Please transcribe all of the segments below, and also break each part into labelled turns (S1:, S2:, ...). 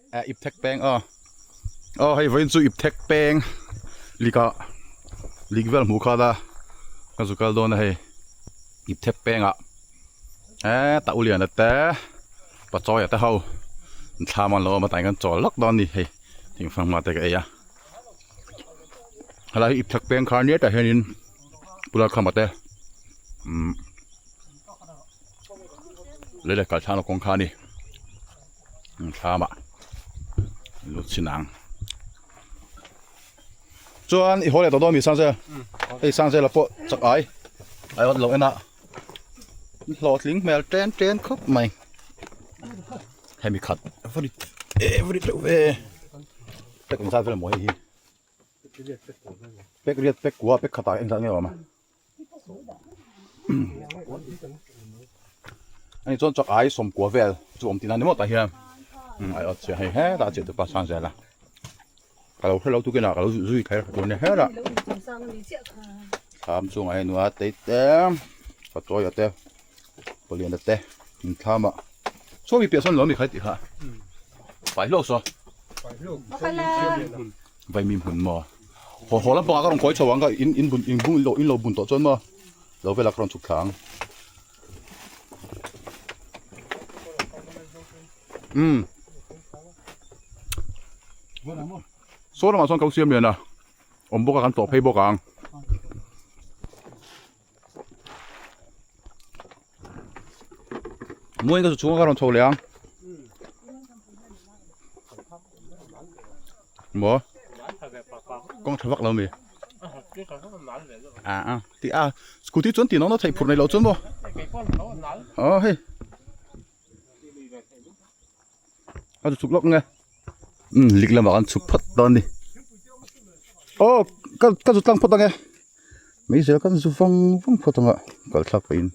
S1: Eh ip thek peng aw aw hei vawiin chu ip thek peng lik ah lik vel hmuh kha la ka zu kal dawn a hei ip thek peng ah eh tah u lian te pachawi te ho an thlam an lo awm a tah hian kan chawl lawk dawn a ni hei thingfanghma te ka ei a helai hi ip thek peng kha ania tah hianin pula khama te umm lei leh kal thlangna kawng kha a ni. Thlam ah lut chin ang chuan i haw leh tawh dawn mi Sangzel hei Sangzel a pawh chak ai ai awt lo en a hlawhtling hmel chen chen khawp mai hemi khat very very teuh ve pek engzat vel maw hei hi pek riat pek kua pek khatah engzat nge awm a. Ani chuan chak ai sawmkua vel chu awm tihna ni maw tah hian ai awt chiah hei hetah a chiah tupa sang zel a ka lo hrelo tukin ah ka lo zui kher tur ania hetah thlam chungah hian nula te te patawia te paliana te an thlam ah saw mi piah sawn lo mi kha tih kha fai hlawk saw vaimim hmun maw. Haw haw lampangah ka rawn kawi chho ang ka in in bun in bung in lo bun tawh chuan maw lo velah ka rawn chhuk thla ang. Umm saw lamah chuan ka lo siam lian a awm bawk a kan tlawh phei bawk ang. Muain ka chu chhunga ka rawn chho leh ang. Maw? Kawng tha vak lo mi? A a ti a scooty chuan ti nawna theih phurh nei lo chuan maw? Aw hei. A chu chhuk lawk nge. Um lik lamah kan chhuk phawt dawn a ni. Aw ka ka zu tlang phawt ang e. Meizel kan zu vang vang phawt ang a kal thlak pahin.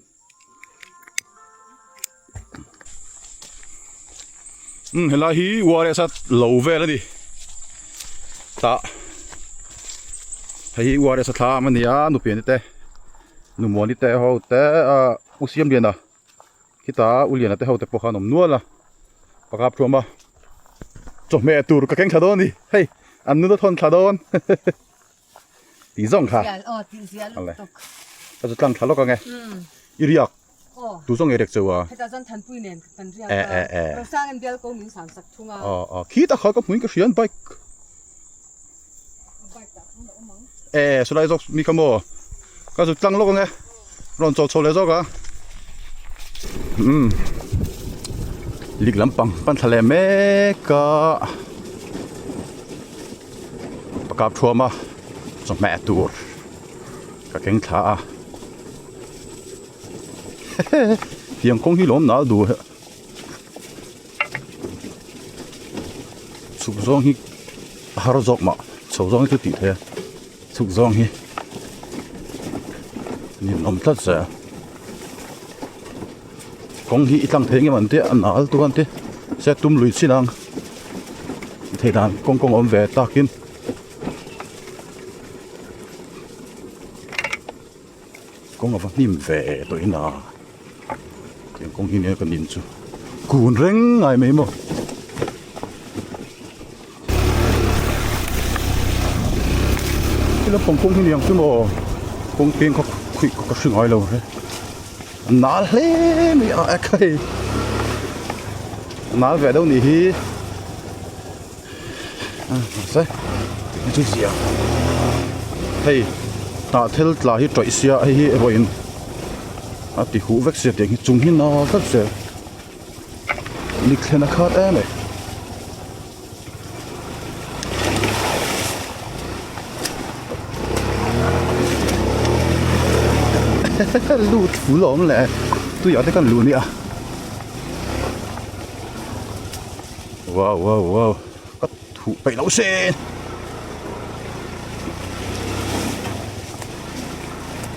S1: Um helai hi URS a lo vel a ni. Tah hei hi URS a thlam a ni a nupiani te numuani te ho te ah u Siamliana. Khita u Liana te ho te pawh kha an awm nual a, pakhat thuam a chawhmeh tur ka keng thla dawn a ni, hei an nuna thawn thla dawn tih zawng kha ka chu tlang thla lawk ang e, i riak tu zawng nge riak cheu a, e e e aw aw khitah kha ka hmuin ka hria an bike e sawlai zawk mi kha maw ka zut tlang lawk ang e rawn chaw chho leh zawk a umm lik lampang pan thla leh mek a pakap thuam a chawhmeh tur ka keng thla a hehe tiang kawng hi lawm nal duh. Chhuk zawng hi a har zawk mah chho zawng hi chu tih theih a chhuk zawng hi ninawm tlat zel kawng hi i tlang thei ngem an tia a nal tur an ti se tum lui chin ang thei dan kawng kawng awm ve takin. Kawng ava hnim ve tawh in a tiang kawng hi nia ka nin chu kun reng ngai mai maw. He lampang kawng hi niang chu maw kawng peng kha khuih ka hre ngai lo re a nal hle mai a ek hei a nal ve deuh nih hi a mahse hei chu zia hei tah thil tla hi tawih sia hei hi erawhin a ti huh vek sia tiang hi chung hi nal tlat zel ni thlen a khat em e. Lut ful a awm leh tuiah te kan luh nia. Wow wow wow ka thuh peih loh se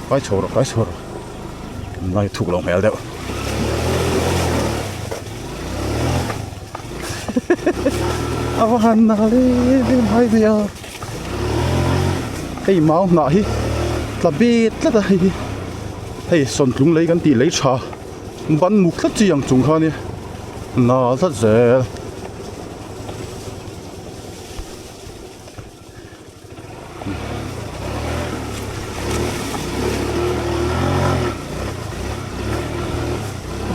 S1: kai chho rawh kai chho rawh tunlai thuk lo hmel deuh a va han nal em em hai mai a hei mau hnah hi tla bet tlat a hei hi hei sawntlung lei kan tih lei tha ban muk tlat chi ang chung kha a nia. Na tlat zel.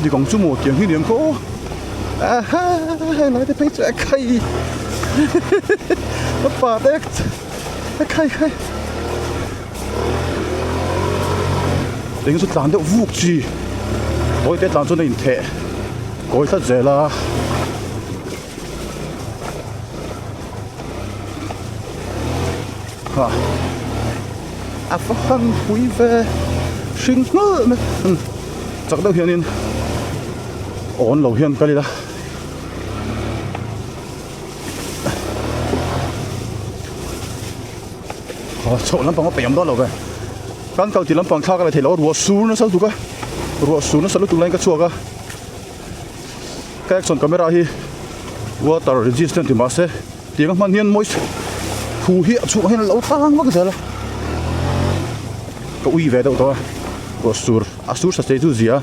S1: Dik ang chu maw tiang hi niang khaw aha helai te phei chu a khai ka pa te a khai khai eng chu tlan deuh vuk chi tawi te tlan chuan a intheh kawi tlat zel a. Ha a va han pui ve hring nghulh mai umm chak deuh hianin awn lo hian kal ila aw chhoh lampang a peih awm dawn lo ve kan kal tih lampang thlak a la theih loh a ruah sur nasa lutuk a ruah sur nasa lutuk laiin ka chhuak a. Ka action camera hi water resistant ti mahse tiang a hman hian moist thu hi a chhungah hian a lo tlang vak zel a ka ui ve deuh tawh a ruah sur a sur sa sei chu zia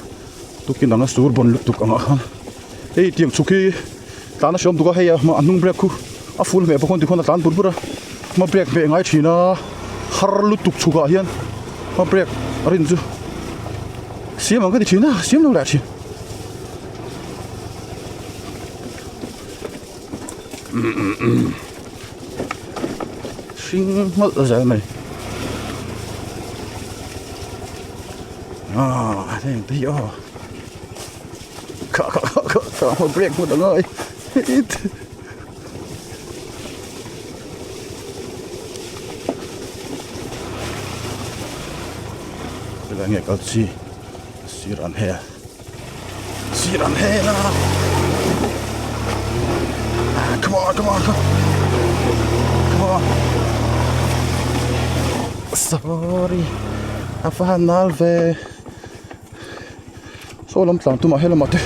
S1: tukin dang a sur bawn lutuk ang ah khan hei tiang chhuk hi tlan a hreawm tuk a hei a a hnung brake khu a full hmeh bawk a tikhuan a tlan bur bur a hma brake hmeh ngai thin a har lutuk chhuk ah hian hma brake a rin chu siam ang ka ti thin a siam lo leh thin. Hring hmawlh zel mai ah heng te hi aw kha kha kha kha kha hma break hmu ta ngai helai nge kal chi sir an hel. Sir an hel a Come on, come on, come on. Sorry. A va han nal ve. Saw lam tlan tumah helamah te.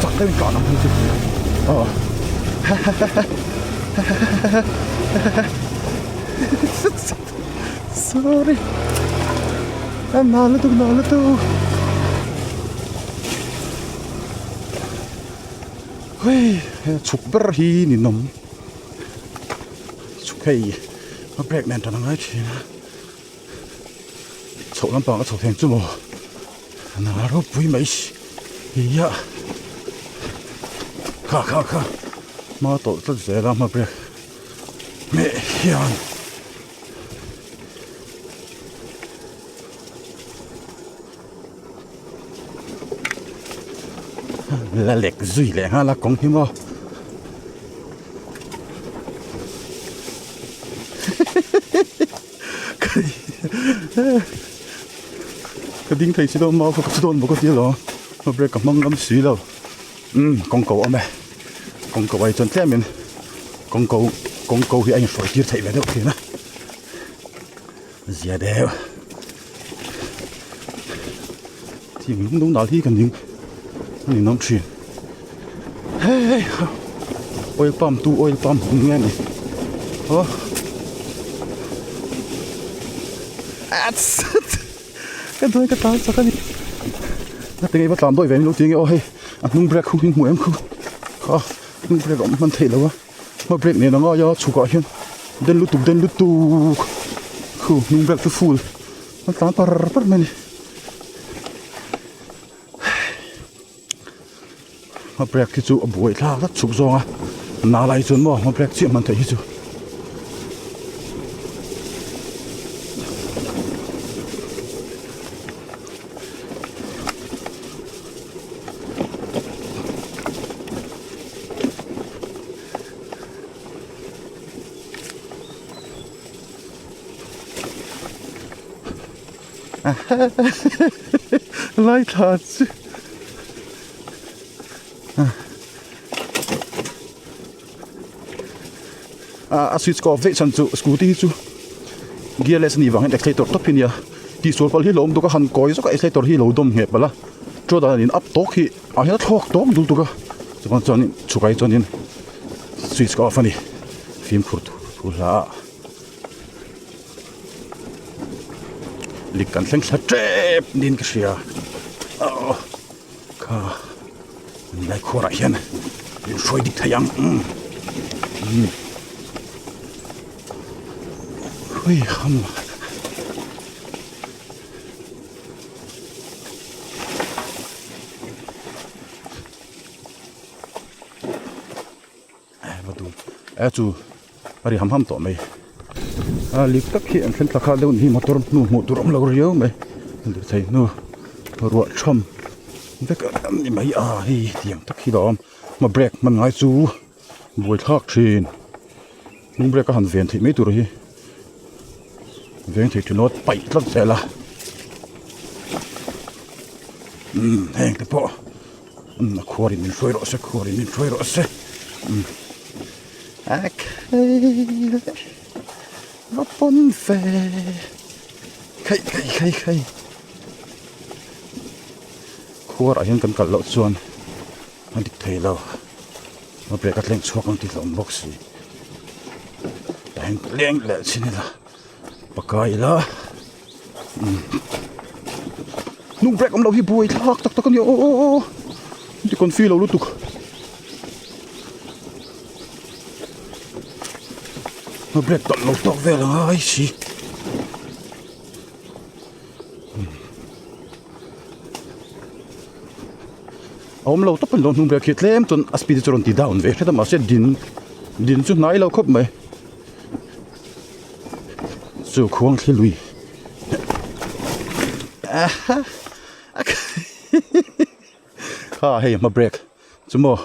S1: Chak deuhin tlan ang hei chu aw sorry a na lutuk na lutuk hei he chhuk ber hi ninawm chhuk hei a brake nen tan a ngai thin a chhoh lampang a chho theng chu maw a na ropui mai hia kha kha kha hma tawlh tlat zel a hma brake meh hian. La lek zui leh nghal a kawng hi maw ka ding thei si lo mau kha ka chu dawn bawk a tia lo a brake ka hmang ngam si lo umm kawng ko awm e kawng ko ai chuan tlem in kawng ko kawng ko hi a inhruai tir theih ve deuh thin a zia deuh. Thing lung lung dal hi ka ning a ni nawm thin hei oil pump tu oil pump ang nge ni aw ka dawi ka tlan chak a ni ka ti ngei va tlan dawi ve ni lo ti nge aw hei a hnung brake khu hi hmu em khu a hnung brake a awm hman theih lo a hma brake nen a ngai a chhukah hian den lutuk den lutuk khu hnung brake chu full a tlan par par mai a ni. Hma brake hi chu a buai thlak tlat chhuk zawng a na lai chuan maw hma brake chiah hman theih hi chu. Lai thla chu a switch ka off daih chhan chu scooty hi chu gearless a nih vangin accelerator tawp hi a nia tihsual palh hi lo awm tuk a han kawi zawk a accelerator hi lo dawm ngheh palh a chuan dan in up tawk hi ah hian a thlawk tawk dul tuk a chuan chuanin chhuk ah hi chuanin switch ka off a ni fimkhur thu hla ah. Lik kan thleng thla tep niin ka hria aw kha Nilai khuarah hian min hruai dik thei ang umm hui ham. E chu a ri ham ham tawh mai a lik tak hi an then thla kha deuh ni motor hnu hmuh tur awm lo riau mai lirthei hnu ruah tham vek a ni mai a hei tiang tak hi lawm hma brake hman ngai chu buai thlak thin hnung brake a han ven theih mai tur hi veng thei thin lo paih tlat zel a umm heng te pawh. A khuarin min hruai rawh se khuarin min hruai rawh se a khai le va pawn ve khai khai khai khai khuarah hian kan kal loh chuan a dik thei lo a brake a tleng chhuak ang tih hlauhawm bawk si tah hian leng leh chin ila pakai ila. Hnung brake awm loh hi buai thlak tak tak a ni aw aw aw ti confi lo lutuk a brake tawlh lo tawk vel a ngai si a awm lo tawp a ni lo hnung brake hi tlem chuan a speed chu a rawn ti down ve hret a mahse din din chu hnai lo khawp mai. Chu khuang thli lui kha hei hma break chu maw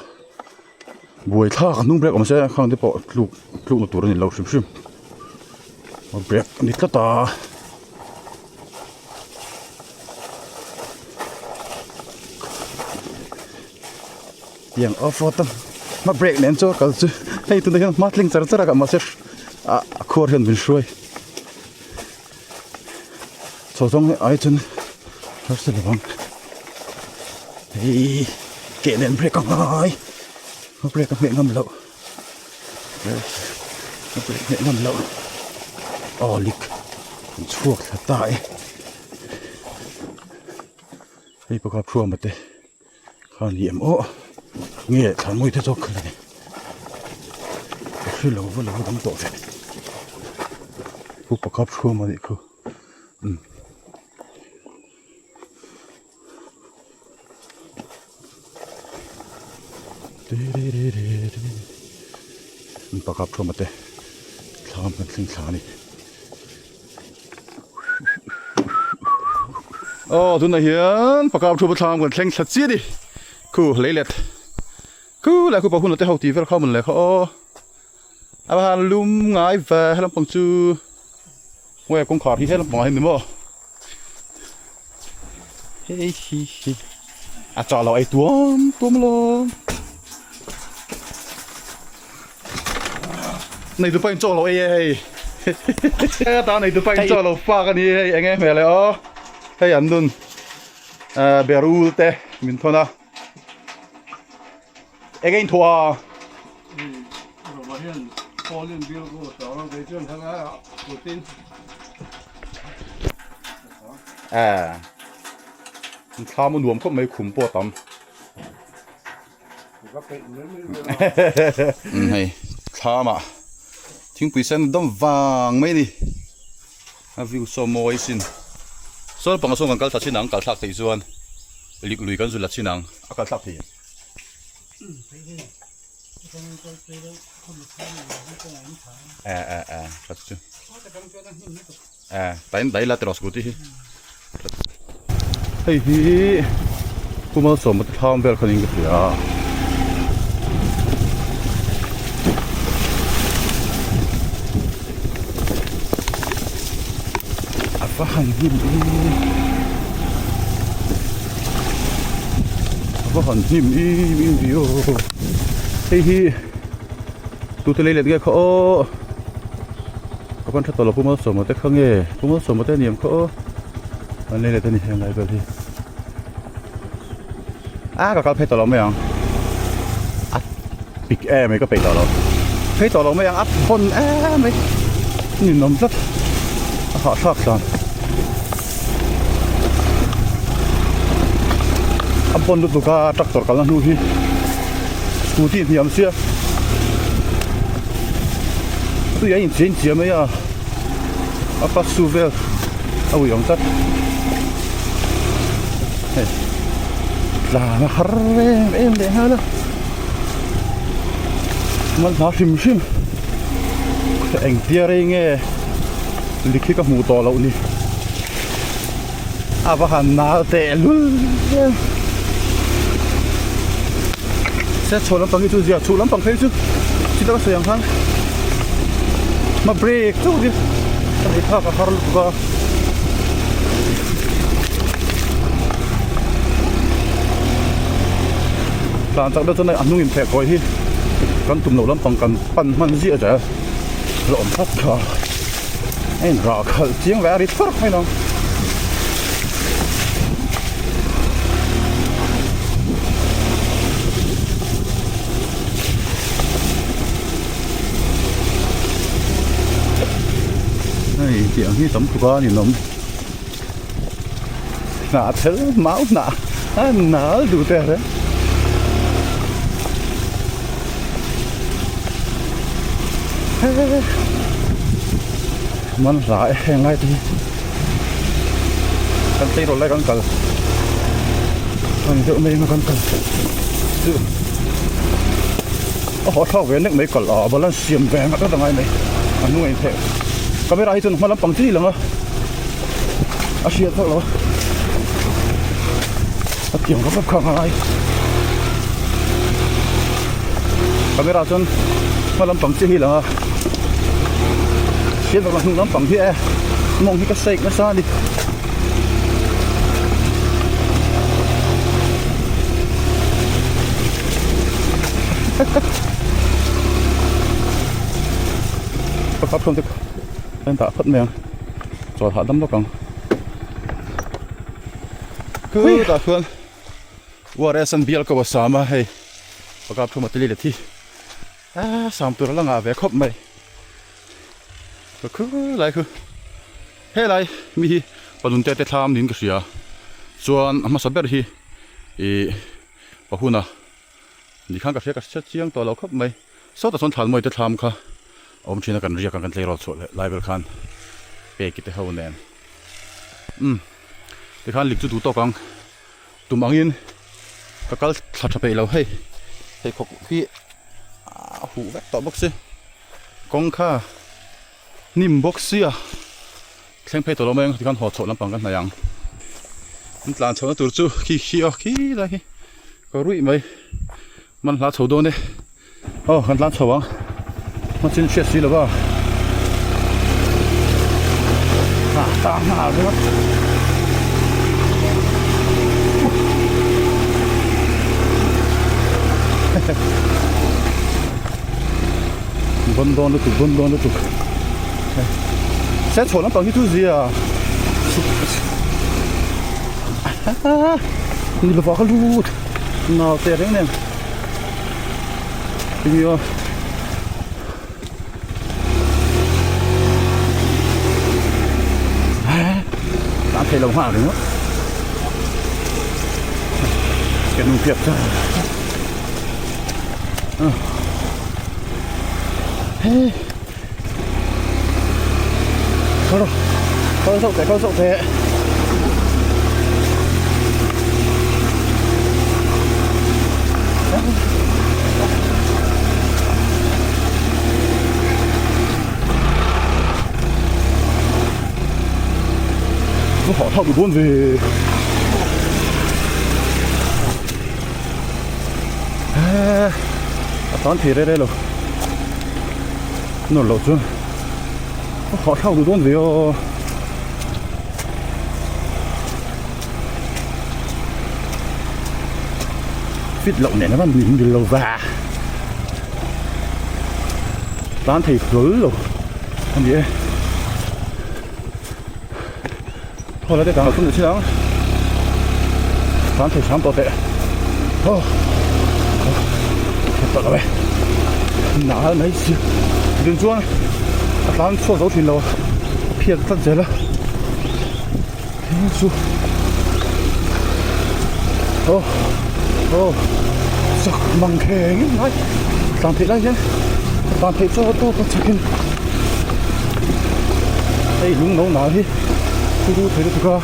S1: buai thlak a hnung break awm se khang te pawh tluk tluk na tur a ni lo hrim hrim hma break a ni tlat a. Tiang off road a hma break nen chu a kal chu hei tunah hian hma tling char char a mahse ah a khuar hian min hruai chho zawng hi ai chuan harsa lo ang hei ke nen break a ngai a break a hmeh ngam loh a break hmeh ngam loh aw lik an chhuak thla ta e hei pakhat hruama te. Kha ni em aw nge thlan mawi te zawk kha le ka hre lo va lo dang tawh ve pu pakhat hruam a nih khu umm. Pakhat hruam a te thlam kan thleng thla a ni. Aw tunah hian pakam thu thlam kan thleng thla chiah a ni khu lei let khu leh khu pahun te ho tih vel kha a mawn le kha aw a va han lum ngai ve helam pang chu nge kawngkhar hi helam pangah hian ni maw hei hi hi a chah loh ei tuam tuam alawm. Nei tu pain chaw lo ei e hei ta nei tu pain chaw lo pak ani hei enge hmel e aw hei an nun berul te min thawn a enge in thua a thlam a nuam khawp mai khum pawh a tam. Hei thlamah thingpui sen dawm vang mai a ni a view saw mawi sin sawn panga sawn kan kal thla chin ang kal thlak theih chuan lik lui kan zul la chin ang a kal thlak thei em e e e tha chu e tain dai la tiraw scooty hi. Hei hi Pu Malsawma te thlam vel khan in ka hria a. A va han hnim i A va han hnim i mi viau hei hi tute lei let nge kha aw. Ka pan tha tawh lo Pu Malsawma te kha nge Pu Malsawma te aniam kha aw an lei leh te ni heng lai vel hi a ka kal phei tawh lo mai ang a pik em mai ka peih tawh lo phei tawh lo mai ang a thawn em mai ninawm tlat a hahthlak tlan a pawn lutuk a tractor kalna hnu hi scooty hniam sia tui a inchei inchei mai a a pass vel a ui ang tlat hei tlan a har em em leh nghal a man hna hrim hrim engtia rei nge lik hi ka hmuh tawh loh ni a va han nal teh lul em se chho lampang hi chu zia chhuh lampang phei chu chi taka sawi ang khan ma break chauh hi a nei phak a har lutuk a. Tlan chak deuh chuan a hnung inpheh kawi hi kan tum loh lampang kan pan hman ziah zel la awm tlat kha a inrah khalh chiang ve a ri thawrh mai lo. Hei tiang hi tam tuk a ni nawm hnah thel mau hnah a nal duh te reng man hla e heng lai te hi kan tleirawl lai kan kal ang deuh mai emaw kan kal chu a haw thlak ve nek mai kal a balance siam ve ngat ngat a ngai mai a hnung a intheh camera hi chuan hma lampang chi lang a a hriat vak lo a a tiang vak vak kha a ngai camera chuan hma lampang chi hi lang a hriat vak lo hnung lampang hi e mawng hi ka shake nasa a ni. Ka kap hlawm te ka dah phawt mai ang chawl hahdam lawk ang khutah chuan URS an bial ko a sam a hei ka kap hlawm a tili let hi ah sam tur a la ngah ve khawp mai ka khulai khu helai mi hi panun te te thlam niin ka hria chuan a hmasa ber hi ih pahuna. Ni khan ka hria ka hre chiang tawh lo khawp mai. Sawtah chuan Thlanmawite thlam kha a awm thin a, kan riak a, kan tleirawl chhuah leh lai vel khan peki te ho nen. Umm tikhan lik chu duh tawk ang tum angin ka kal thla tha peih lo hei pheikhawk hi a huh vek tawh bawk si kawng kha hnim bawk sia thleng phei tawh lo mai ang tikhan haw chhoh lampang ka hnaih ang. An tlan chhohna tur chu khi khi aw khi lai khi. Ka ruih mai man hla chho dawn e aw kan tlan chho ang hmachin hriat si lova ah tang nghal ringawt bon dawn lutuk bon dawn lutuk se chho lampang hi chu zia Ni lova ka lut nau teh reng nen tinge aw tan thei lo nghal ringawt ka nu piak char he Kal rawh kal zawk teh kal zawk teh. Nó họ thao được luôn về a tan thei rei rei lo Nawr loh chuan a hah thlak duh dawn ve aw. Fit loh nen a min bil lo va. Tan thei hlawl lo a ni e. Thaw la te tang thum leh chin ang. Tan thei hram tawh teh. Aw. Tawh lo e. Nal mai si. Dun chuan a tlan chhuak zo thin lo a. A phiat tlat zel a. Thil chu. Aw aw chak mang kheng in lai tlan theih lai hian tlan theih chaw tawp a chak in hei lung no nal hi chu chu thei lutuk a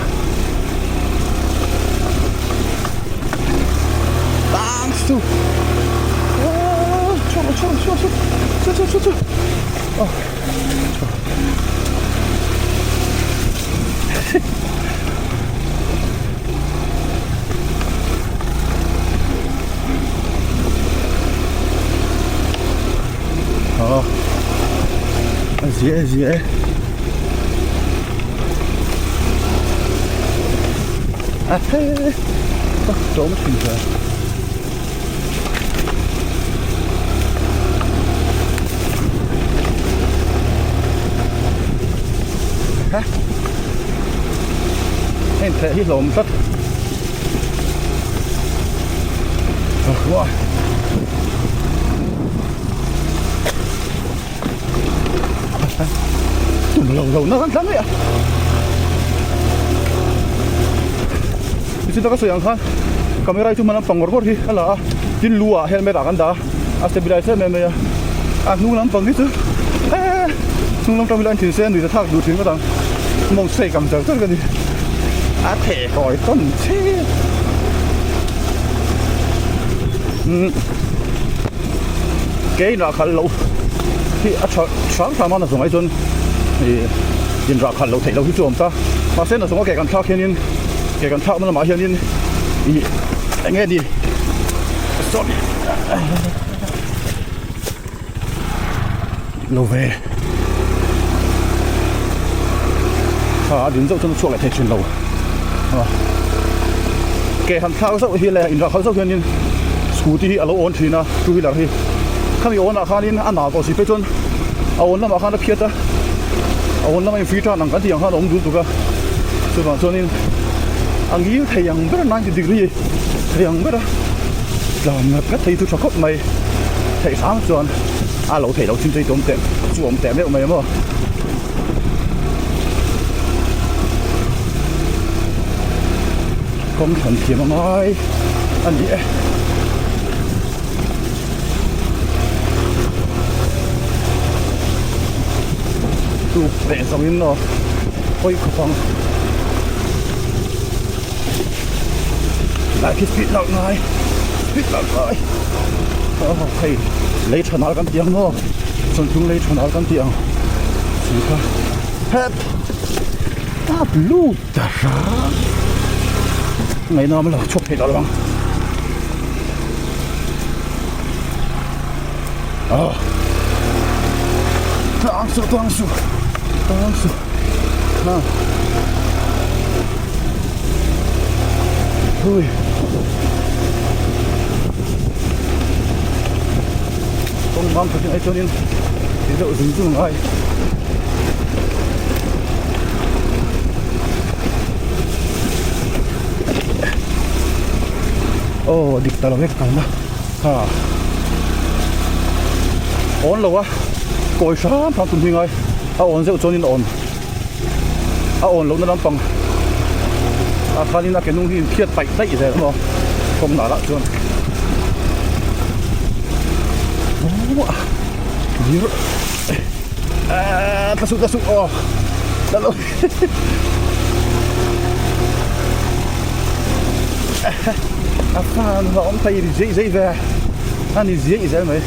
S1: tang chu aw chhuak chhuak chhuak chhuak chhuak chhuak chhuak aw. Aw a zia e zia e a he ka tlawm thin ve. Ha heng theh hi hlawm tlat tum lo lo na kan tlang mai a tichuan ka sawi ang khan camera hi chu hman lampang ngawr ngawr hi a la a tin lu ah helmet ah kan dah a a stabilize em em mai a a hnung lampang hi chu eee hnung lam tang hi an thin se nuih thlak duh thin ngawt ang mawng shake ang char char ka ni a theh kawi tawn chhe umm kein rah khalh loh hi a tha hram hram a na zawng ai chuan ih in rah khalh loh theih loh hi chu a awm ta mahse na zawnga ke kan thlak hianin ke kan thlakna lamah hianin ih eng nge ni sorry dik lo ve kha a din zauh chuan a chhuak leh thei thin lo a ke han thlak zauh hi leh in rah khalh zauh hianin scooty hi a lo awn thin a two wheeler hi khami awn ah khanin a nal tawh si phei chuan a awn lamah khan a phiat a a awn lama in free turn ang kan tih ang khan a awm dul tuk a chuvang chuanin a ngil thei ang ber 90 degree thei ang ber a tlan ngat ngat thei chu tha khawp mai theih hram chuan a lo theih loh chin chu awm teh chu awm teh meuh mai maw. Kawng thlan thiam a ngai a ni e. Tuk leh zawngin aw hawi khawp ang. Lai khi speed lak ngai speed lak ngai aw hei lei tha nal kan ti ang maw chawngtlung lei tha nal kan ti ang chi kha hep tap lut ta hram ngaihna awm lo chhuak thei tawh lo ang aw tlang suh tlang suh tlang suh ha. Hui. Kawng bang khat in ai chuanin ti deuh zung zung ngai. Aw dik ta lo vek kalna ha awn lo a kawi hram hram tum hi ngai a awn zeuh chuanin a awn. a awn lohna lampang ah khanin a ke hnung hi in phiat paih daih zel maw kawng hnah lah chuan aaa tla suh tla suh aw tla lo a fan a awm thei ri zeih zeih ve a ni zeih zel mai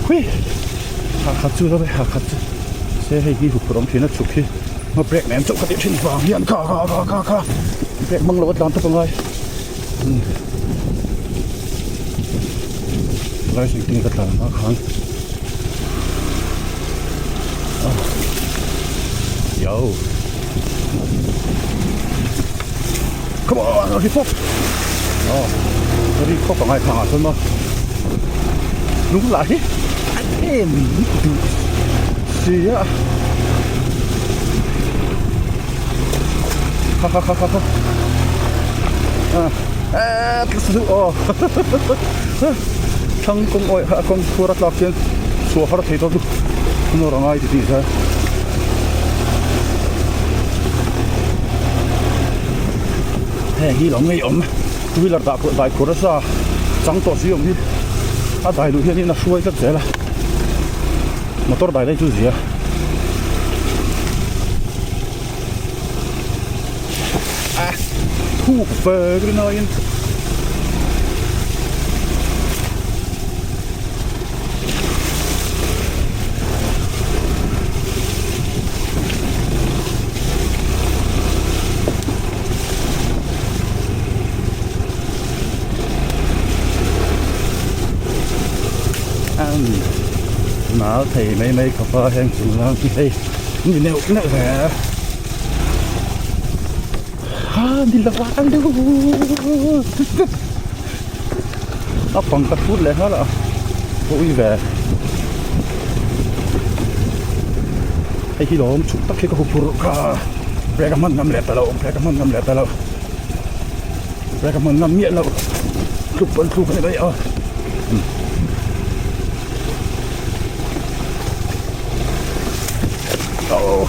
S1: hui. Ha khat chu deuh e ha khat chu se hei hi huphurh awm thin a chhuk hi a brake nen chauh ka tih thin vang hian kha kha kha kha kha brake hmang lo a tlan tawp angai rising thing ka tlan hma khan yo come on ri pawp aw ri pawp angai thang ah chuan maw lung lah hi a em duh si a kha kha kha kha kha a eh aw thlang kawng awih kha a kawng chhuar a tlak hian chhuah har thei tawh chu nawr a ngai ti tih zai. Heng hi lo ngei awm two wheeler dah pawh dai khur nasa chang tawh si awm hi a dai luh hianin a hruai tlat zel a motor dai lai chu zia. A thuk ve rinaiin Nal thei mai mai khawp a heng chung lang hi hei ni neuh neuh ve a ha ni lo a lu a pang ka thut leh nghal a ka ui ve hei hi lawm chhuk tak hi ka huphurh kha brake a hman ngam leh ta lo brake a hman ngam leh ta lo brake a hman ngam miah loh tluk pawn tluk a ni mai a. Oh.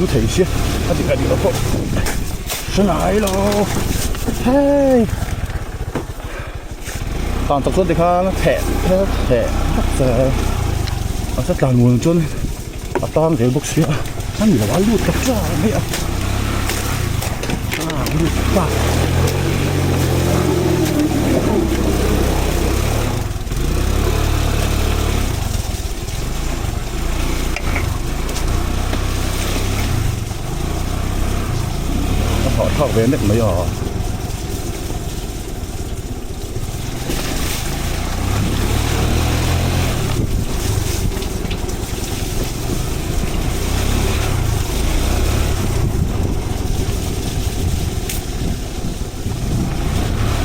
S1: Nu thei sia a dik a dik lo pawh hre ngai lo hei Tan tak chuan tikhan a theh theh theh vak che a se tlan muan chuan a tang zel bawk sia a ni lo a lut ta tla mai a a lut ta a hahthlak ve nek mai a.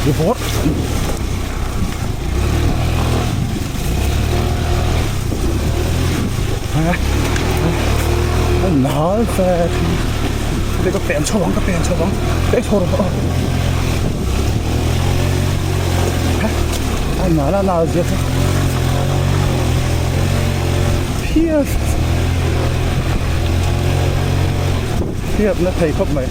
S1: Report. Nal fe Đây có bèn cho bóng, có bèn cho bóng. Đây thôi rồi. A nal a nal zia kha phiat phiat na thei khawp mai.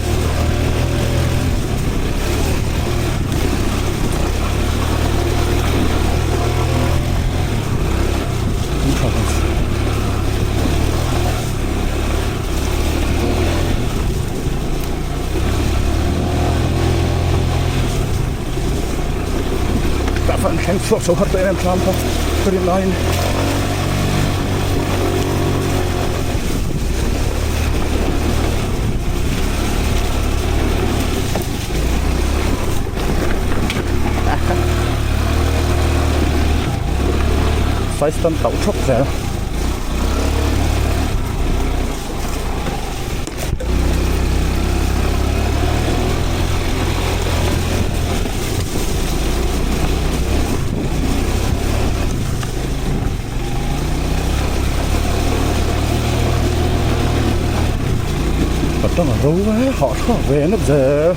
S1: Tah khan thleng chhuak chho khat tawh em em thlam kha ka rin laiin size tan tauh thawk zel. Patang a ro a hah thlak ve nap zel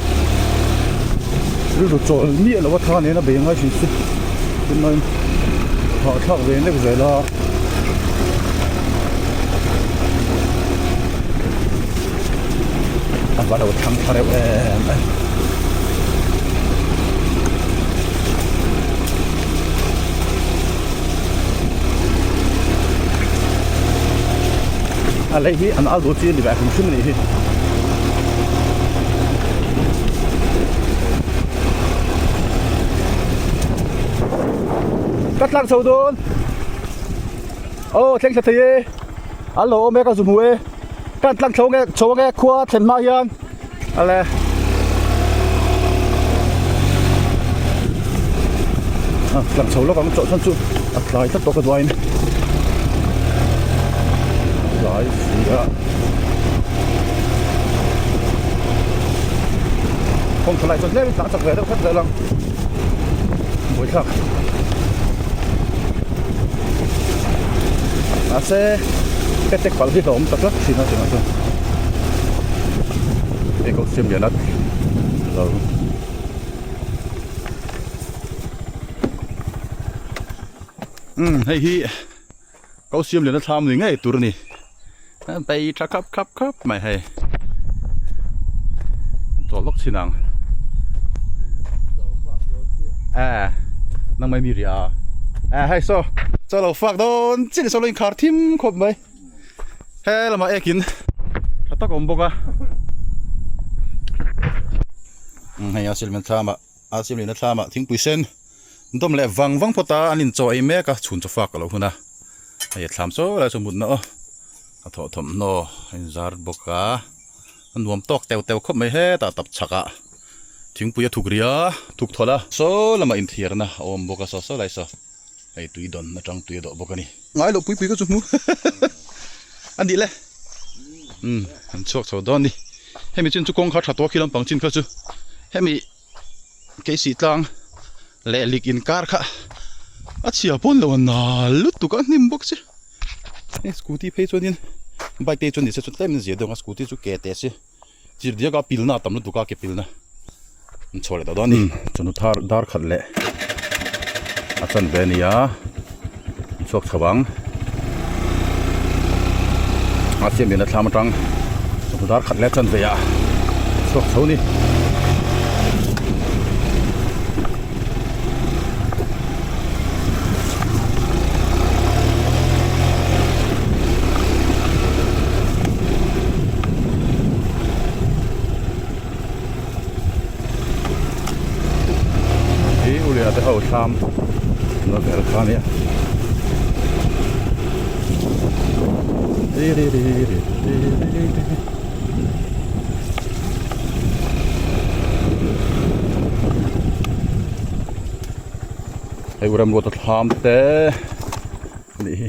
S1: rilru chawl miah lo a tha nen a bei ngai thin si tunlaiin hah thlak ve nap zel a. A va lo thlang thla reuh em em. A lei hi an al duh chi a ni ve hrim hrim a nih hi. Ka tlang chho dawn. Aw thleng thla thei e an lo awm e ka zu hmu e ka tlang chho nge chho ange khua thlen hma hian ale a tlang chho lawk ang chawh chhan chu a tlai tlat tawh ka duain tlai si a kawng thalai chuan tlem in tlan chak ve deuh khat zel ang buaithlak. Mahse petek palh hi hlawm ta tlat thin a chungah chuan. Hei kawng siam lian a lo umm hei hi kawng siam lian a thlam ni ngei tur a ni bei tha khap khap khap mai hei chawl lawk chin ang e nang mai mi ria e hei saw chaw lo fak dawn chin saw lo inkhar thim khawp mai. He lamah ekin tha tak a awm bawk a hei a silhmen thlamah a silhmen thlamah thingpui sen dawm leh vang vang phawt a an inchaw ei mek a chhun chaw fak a lo hun a hei a thlam saw lai chu mutna aw a thawh thawmhnaw a inzar bawk a a nuam tawk teu teu khawp mai hetah tap chhakah thingpui a thuk ri a thuk thawlh a saw lamah inthiarna a awm bawk a saw saw lai saw. Hei tui dawn atang tui a dawh bawk a ni. Ngai loh pui pui ka chu hmu a nih le. Umm an chhuak chho dawn a ni. Hemi chin chu kawng kha tha tawh a khi lampang chin kha chu hemi keisih tlang leh lik inkar kha a chhia pawn lo a nal lutuk a hnim bawk si. Hei scooty phei chuanin bike te chuan ni se chu tlem in zia deuh ang a scooty chu ke teh si chirh diak a pilna a tam lutuk a ke pilna an chhuah leh tawh dawn a ni. Chawhnu thar dar khat leh a chan ve a ni a an chhuak chho ang a siam lian a thlam atang chawhnu dar khat leh a chan ve ah an chhuak chho a ni. Hi uliana te ho thlam na vel kha ania ri ri ri ri ri ri ri. Hei u remruata thlam te a nih hi.